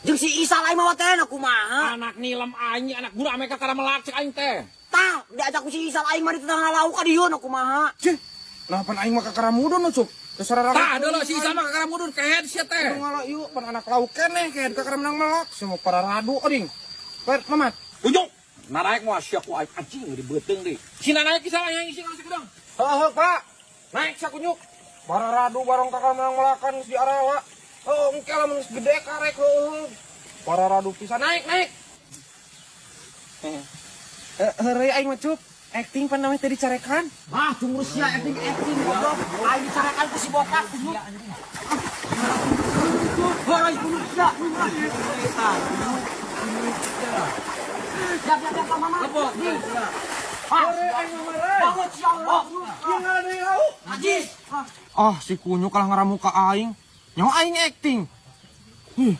Jeung si Isal aing mawa teh kumaha? Anak nilem aing, anak gurame kakara melak cek aing teh. Tah, diajak ku si Isal aing mah di tetangga lauk ka dieu kumaha? Cih, nah pan aing mah kakara mudun Cup. Terserah. Tah, deuleu si Isal mah kakara mudun kehed sia teh. Ngala ieu pan anak lauk keneh kehed kakara menang melak. Semua para radu oding. Per Mamat. Tunjuk. Naraek moal sia ku aing anjing di beuteung deui. Sina naik Isal yang isi kalau segedong. Heuh, Pak. Naik sia kunyuk. Para radu barong kakara menang melakan geus diarawa. Oh, engke lamun geus gede karek heuh. Para radu pisan naik, naik. Eh, heureuy aing mah Cup. Acting pan namanya teh dicarekan. Ah, cunggur sia acting acting goblok. Aing dicarekan ku si botak. Heureuy kunyuk sia. Siap, siap, siap, Mama. Ah, banget sia. Oh, Yang ngalah deui lauk. najis. Ah, si kunyuk kalah ngaramu ka aing. Nyawa aing acting. Ih.